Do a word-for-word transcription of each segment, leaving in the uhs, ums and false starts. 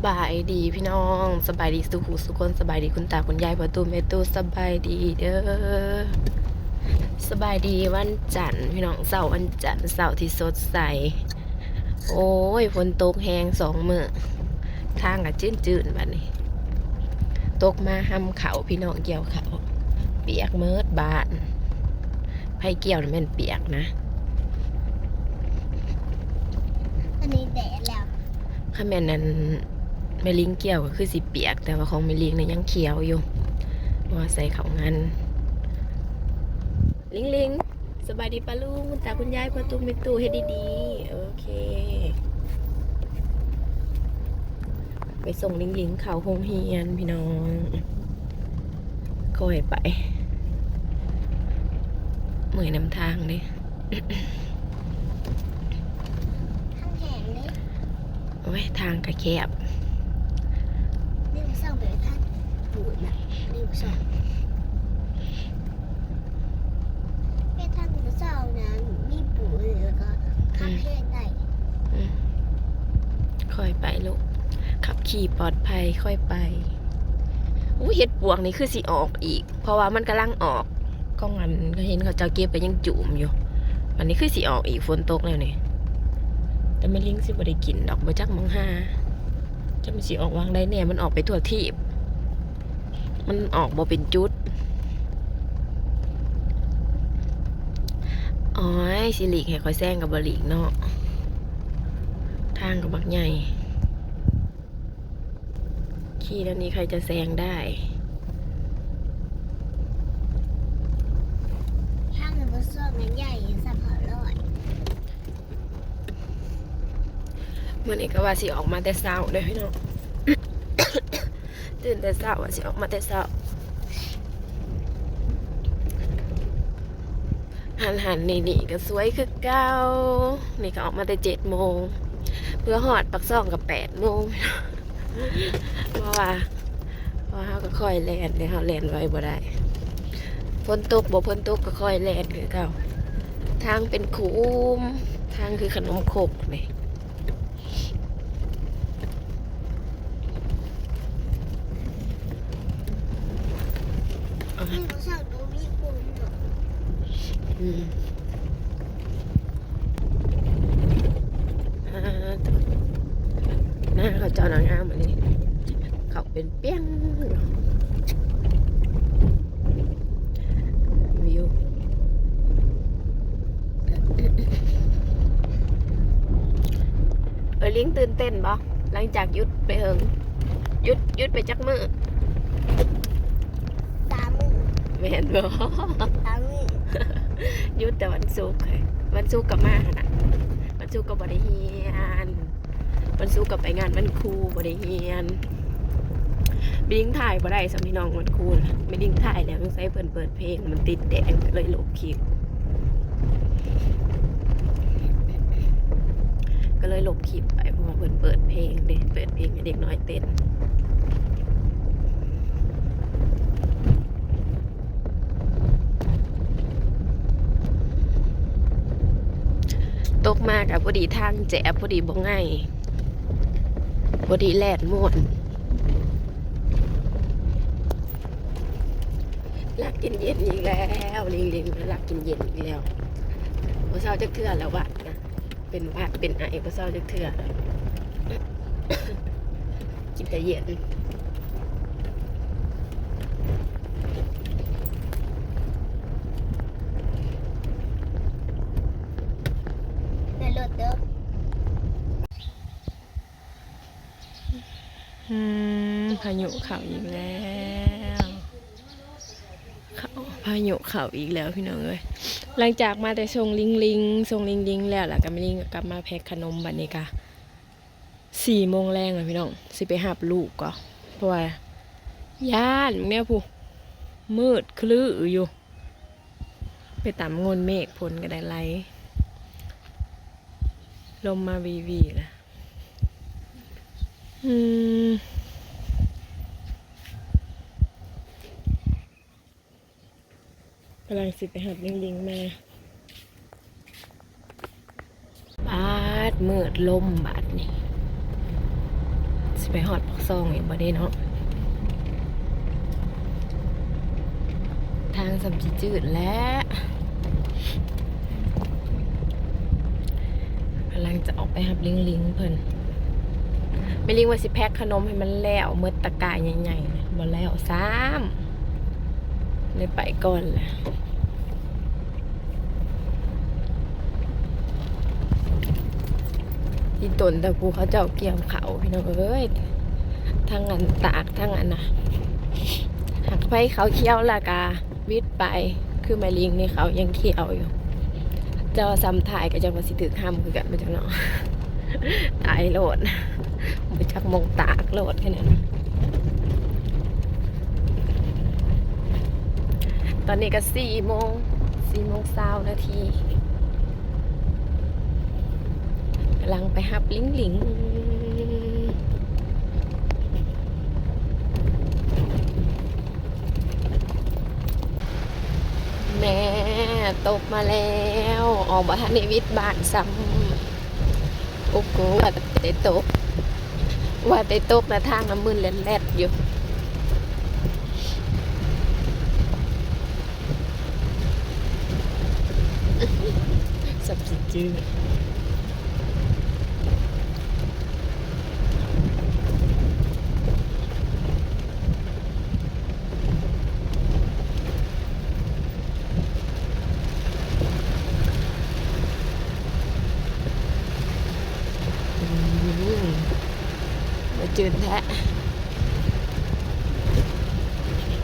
บายดีพี่น้อง สบายดีสุขุสุคน สบายดีคุณตาคุณยาย พ่อตู้แม่ตู้ สบายดีเด้อ สบายดีวันจันทร์พี่น้อง เช้าวันจันทร์ เช้าที่สดใส โอ้ย ฝนตกแฮงสองมื้อ ทางก็จืนๆ บัดนี้ ตกมาห่ำข้าวพี่น้อง เกี่ยวข้าว เปียกหมดบ้าน ไผเกี่ยวนี่แม่นเปียกนะ อันนี้แดดแล้ว คันแม่นอัน แม่ลิงเกี่ยวก็คือสิเปียก แต่ว่าของแม่ลิงเนี่ยยังเขียวอยู่ เพราะว่าใส่ข้าวงัน ลิงลิง สบายดีป้าลุง คุณตาคุณยาย พ่อตู้แม่ตู้ เฮ็ดดีๆ โอเค ไปส่งลิงลิงเข้าโรงเรียนพี่น้อง ค่อยไป เมื่อยนำทางเด้ ทางแขงเด้ โอ้ย ทางก็แคบ นี่มันสร้างเป็นทางปูนน่ะ นี่มันสร้าง เป็นทางมันสร้างนะ มีปูนแล้วก็ขับแฮงได้ อืม ค่อยไปลูก ขับขี่ปลอดภัย ค่อยไป อู้ เห็ดปวกนี่คือสิออกอีก เพราะว่ามันกำลังออก ของอันก็เห็นเขาเจ้าเก็บก็ยังจุ่มอยู่ อันนี้คือสิออกอีก ฝนตกแล้วนี่ แต่แม่ลิงสิบ่ได้กินดอก บ่จักหม่องหา จักมันสิออกหว่างใดแน่ มันออกไปทั่วทีป มันออกบ่เป็นจุด โอ้ย สิหลีกให้ข้อยแซงก็บ่หลีกเนาะ ทางก็บักใหญ่ ขี่แล้วนี่ใครจะแซงได้ ทางมันก็ซ่อนมันใหญ่สะพานลอย มื้อนี้ก็ว่าสิออกมาแต่เช้าเด้อพี่น้อง ตื่นแต่เช้าว่าสิออกมาแต่เช้า หันหันนี่นี่ก็สวยคือเก่า นี่ก็ออกมาแต่เจ็ดโมง เพื่อฮอดปากซองกับแปดโมง เพราะว่า เพราะว่าเฮาก็ค่อยแล่นเด้ เฮาแล่นไวบ่ได้ ฝนตกบ่ฝนตกก็ค่อยแล่นคือเก่า ทางเป็นขุม ทางคือขนมครกนี่ อืม อ่า หน้าเขาเจ้านางงามอันนี้ เขาเป็นเปี้ยง วิว เออ ลิงตื่นเต้นบ่ หลังจากหยุดไปเฮิง หยุด หยุดไปจักมื้อ สามมื้อ แม่นบ่ สามมื้อ หยุดแต่วันศุกร์ วันศุกร์ก็มาหั่นน่ะ วันศุกร์ก็บ่ได้เรียน วันศุกร์ก็ไปงานวันครู บ่ได้เรียน แม่ลิงถ่ายบ่ได้ซ้ำพี่น้อง วันครูน่ะ แม่ลิงถ่ายแล้วสงสัยเพิ่นเปิดเพลง มันติดแดง ก็เลยลบคลิป ก็เลยลบคลิปไป เพราะว่าเพิ่นเปิดเพลงเด้ เปิดเพลงให้เด็กน้อยเต้น ตกมาก็พอดีทางแจบ พอดีบ่ง่าย พอดีแล่นม่วน หลักกินเย็นอีกแล้ว ลิงๆ หลักกินเย็นอีกแล้ว บ่เซาจักเทื่อแล้วหวัดนะ เป็นหวัดเป็นไอบ่เซาจักเทื่อ กินแต่เย็น ในรถเด้อ อืม พายุเข้าอีกแล้ว เข้า พายุเข้าอีกแล้วพี่น้องเอ้ย หลังจากมาแต่ส่งลิงลิง ส่งลิงลิงแล้ว แล้วก็แม่ลิงก็กลับมาแพ็คขนม บัดนี้ก็สี่โมงแลงแล้วพี่น้อง สิไปรับลูกก่อน เพราะว่าย้านแนวผู้ มืดคลึอยู่ ไปตามโงนเมฆ ฝนก็ได้ไหล ลมมาวีวีละ อืม กำลังสิไปหับลิงลิงมา บาดมืดลมบาดนี่ เซ ไปฮอดปากซองอีกบ่ได้เนาะ ทางสำสิจืดแล้ว กำลังจะออกไปหับลิงลิงเพิ่น แม่ลิงว่าสิแพ็คขนมให้มันแล้วหมดตะกร้าใหญ่ๆ บ่แล้วซ้ำ ได้ไปก่อนแหละ อีตนแต่กูเขาเจ้าเกี่ยวเขาพี่น้องเอ้ย ทั้งอันตากทั้งอันนะ หักไฟเขาเขียวและกะวิดไป คือแม่ลิงนี่เขายังเขียวอยู่ เจ้าซ้ำถ่ายก็จังว่าสิถือห้ามคือกันมาจังเนาะ ตายโลด บ่จักมองตากโลดแค่นั้น ตอนนี้ก็สี่โมง สี่โมงซาวนาที กำลังไปหับลิงลิง แม่ตกมาแล้ว ออกบ่ทันได้วิดบ้านซ้ำ โอ้โห ว่าแต่ตก ว่าแต่ตกนะ ทางน้ำมืนแล่นๆอยู่ สับสิจื้อ อืม บ่จืดแท้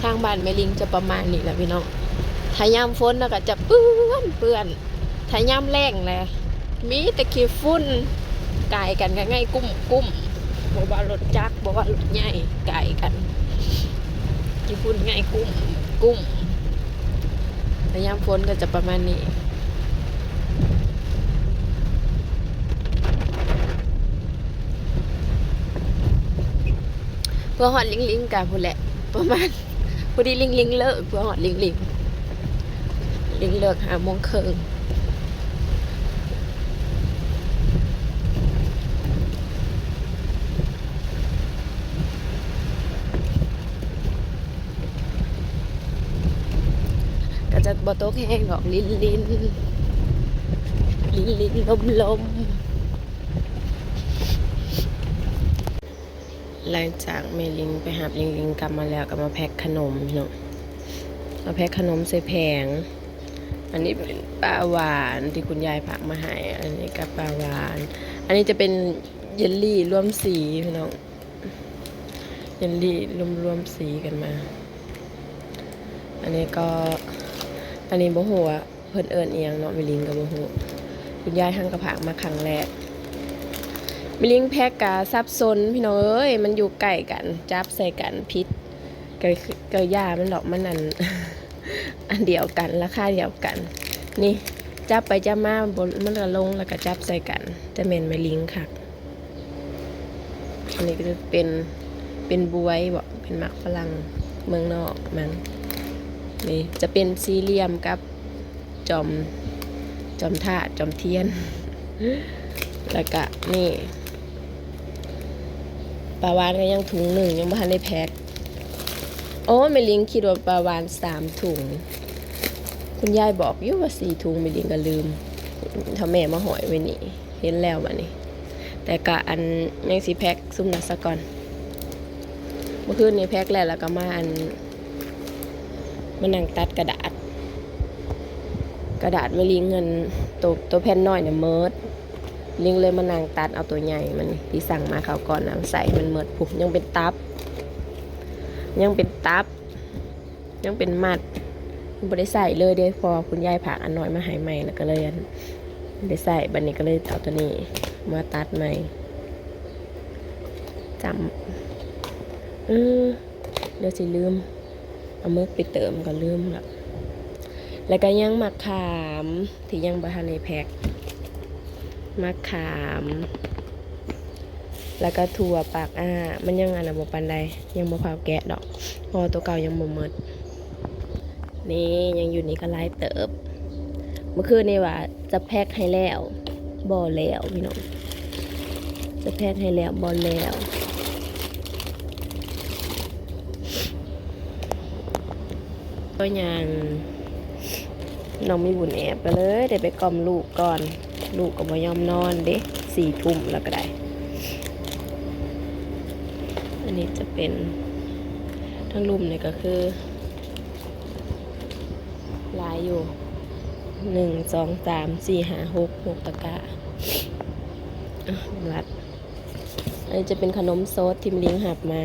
ทางบ้านแม่ลิงจะประมาณนี้แหละพี่น้อง ถ้ายามฝนแล้วก็จะเปื้อนเปื้อน ถ้ายามแล้งแหละ มีแต่ขี้ฝุ่น กายกันก็ง่ายกุ้มกุ้ม บ่ว่ารถจักร บ่ว่ารถใหญ่ กายกัน ขี้ฝุ่นง่ายกุ้มกุ้ม ถ้ายามฝนก็จะประมาณนี้ เพื่อฮอดลิงลิงกะพู้นแหละ ประมาณ พอดีลิงลิงเลิก เพื่อฮอดลิงลิง ลิงเลิกห้าโมงครึ่ง ก็จะบ่ตกแฮงดอก ลินลิน ลินลินลมลม หลังจากแม่ลิงไปหับลิงลิงกลับมาแล้วก็มาแพ็คขนมพี่น้อง มาแพ็คขนมใส่แผง อันนี้เป็นปลาหวานที่คุณยายฝากมาให้ อันนี้ก็ปลาหวาน อันนี้จะเป็นเยลลี่รวมสีพี่น้อง เยลลี่รวมๆสีกันมา อันนี้ก็ อันนี้บ่ฮู้ว่าเพิ่นเอิ้นอิหยังเนาะ แม่ลิงก็บ่ฮู้ คุณยายหั้นก็ฝากมาครั้งแรก แม่ลิงแพ็คกะสับสนพี่น้องเอ้ย มันอยู่ใกล้กัน จับใส่กันผิด ก็ ก็อย่ามันดอก มันอัน อันเดียวกัน ราคาเดียวกัน นี่ จับไปจับมาบ่ มันก็ลงแล้วก็จับใส่กัน จะแม่นแม่ลิงคัก อันนี้ก็จะเป็น เป็นบวยบ่ เป็นหมากฝรั่งเมืองนอกมั้ง นี่จะเป็นสี่เหลี่ยมกับจอม จอมธาตุ จอมเทียน แล้วก็นี่ ปลาหวานก็ยังถุงหนึ่ง ยังบ่ทันได้แพ็ค โอ้ แม่ลิงคิดว่าปลาหวานสามถุง คุณยายบอกอยู่ว่าสี่ถุง แม่ลิงก็ลืม ถ้าแม่มาห้อยไว้นี่ เห็นแล้วบัดนี้ แต่ก็อันยังสิแพ็คซุมนั้นซะก่อน เมื่อคืนนี้แพ็คแล้ว แล้วก็มาอัน มานั่งตัดกระดาษ กระดาษแม่ลิงเงิน โต โตแผ่นน้อยเนี่ยเมิด ลิงเลยมานั่งตัดเอาตัวใหญ่มันที่สั่งมาคราวก่อนนะ ใส่มันเมิด พุ้น ยังเป็นตับ ยังเป็นตับ ยังเป็นมัด บ่ได้ใส่เลยเด้ พอคุณยายฝากอันน้อยมาให้ใหม่ แล้วก็เลยอัน ได้ใส่ บัดนี้ก็เลยเอาตัวนี้มาตัดใหม่ จำ เออ เดี๋ยวสิลืม เอาหมึกไปเติมก็ลืมละ แล้วก็ยังหมากขามที่ยังบ่ทันได้แพ็ค หมากขาม แล้วก็ถั่วปากอ้า มันยังอันนั้นบ่ปานใด ยังบ่พร้าวแกะดอก เพราะว่าตัวเก่ายังบ่หมด นี่ยังอยู่นี่ก็หลายเติบ เมื่อคืนนี่ว่าจะแพ็คให้แล้ว บ่แล้วพี่น้อง จะแพ็คให้แล้ว บ่แล้ว ก็ยัง น้องมีบุญแอบก็เลยได้ไปกล่อมลูกก่อน ลูกก็บ่ยอมนอนเด้ สี่ทุ่มแล้วก็ได้ อันนี้จะเป็นทั้งลุ่มนี่ก็คือ หลายอยู่ หนึ่ง สอง สาม สี่ ห้า หก หก ตะกร้า อ่ะ รัด อันนี้จะเป็นขนมสดที่แม่ลิงหับมา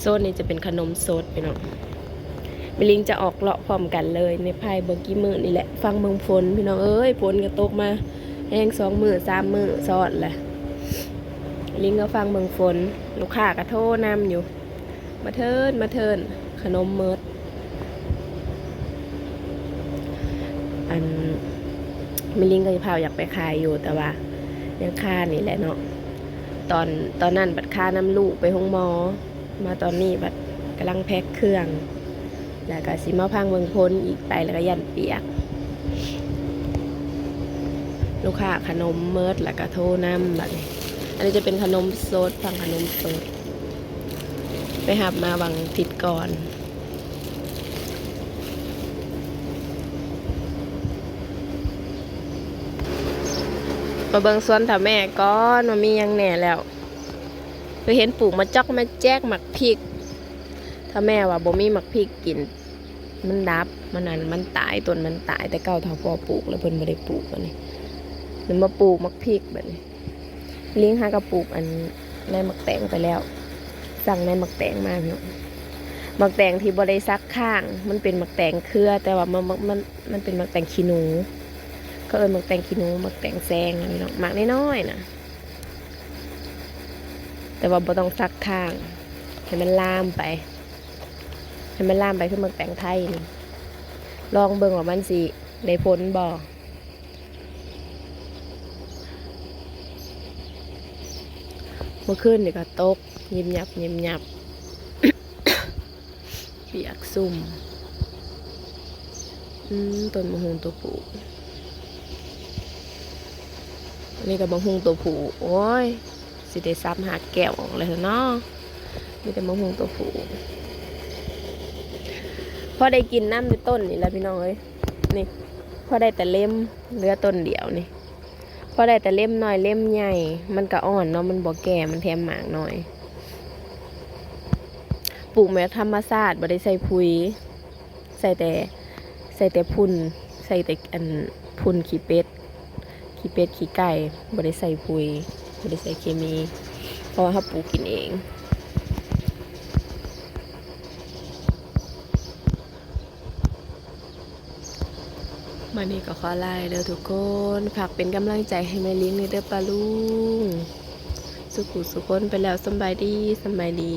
โซนนี้จะเป็นขนมสดพี่น้อง แม่ลิงจะออกเลาะพร้อมกันเลย ในภายบ่กี่มื้อนี่แหละ ฟังเบิ่งฝนพี่น้องเอ้ย ฝนก็ตกมาแฮงสองมื้อสามมื้อซ้อนแหละ แม่ลิงก็ฟังเบิ่งฝน ลูกค้าก็โทรนำอยู่ มาเถิน มาเถิน ขนมหมด อัน แม่ลิงก็สิพาอยากไปขายอยู่ แต่ว่ายังคานี่แหละเนาะ ตอน ตอนนั้นบัดคานำลูกไปโฮงหมอ มาตอนนี้บัดกำลังแพ็คเครื่อง แล้วก็สิมาพังเบิ่งฝนอีก ไปแล้วก็ย่านเปียก ลูกค้าขนมหมดแล้วก็โทรนำบัดนี้ อันนี้จะเป็นขนมสด พังขนมสด ไปหับมาหว่างอาทิตย์ก่อน มาเบิ่งสวนเฒ่าแม่ก่อนว่ามีหยังแหน่แล้ว ไปเห็นปลูกมาจอกมาแจกหมากพริก เฒ่าแม่ว่าบ่มีหมากพริกกิน มันดับ มันอัน มันตาย ต้นมันตาย แต่เก่าเฒ่าพ่อปลูก แล้วเพิ่นบ่ได้ปลูกบัดนี้ เพิ่นมาปลูกหมากพริกบัดนี้ แม่ลิงหาก็ปลูกอัน ในหมากแตงไปแล้ว สั่งในหมากแตงมาพี่น้อง หมากแตงที่บ่ได้ซักข้าง มันเป็นหมากแตงเครือ แต่ว่ามัน มัน มันเป็นหมากแตงขี้หนู เขาเอิ้นหมากแตงขี้หนู หมากแตงแซงนะพี่น้อง หมากน้อยๆนะ แต่ว่าบ่ต้องซักข้าง ให้มันลามไป ให้มันลามไปคือหมากแตงไทยนี่ ลองเบิ่งว่ามันสิได้ผลบ่ เมื่อคืนนี่ก็ตก ยิบยับ ยิบยับ เปียกซุ่ม อืม ต้นมะฮุงตัวผู้ อันนี้ก็มะฮุงตัวผู้ โอ้ย สิได้สับหากแก้วออกเลยเนาะ มีแต่มะฮุงตัวผู้ พอได้กินน้ำในต้นนี่แหละพี่น้องเอ้ย นี่ พอได้แต่เล็ม เหลือต้นเดียวนี่ พอได้แต่เล็มน้อยเล็มใหญ่ มันก็อ่อนเนาะ มันบ่แก่ มันแถมหมากน้อย ปลูกแบบธรรมชาติ บ่ได้ใส่ปุ๋ย ใส่แต่ ใส่แต่ฝุ่น ใส่แต่อัน ฝุ่นขี้เป็ด ขี้เป็ดขี้ไก่ บ่ได้ใส่ปุ๋ย บ่ได้ใส่เคมี เพราะว่าเราปลูกกินเอง มื้อนี้ก็ขอลาเด้อทุกคน ฝากเป็นกำลังใจให้แม่ลิงเด้อป้าลุง สุขุสุคนไปแล้ว สำบายดี สำบายดี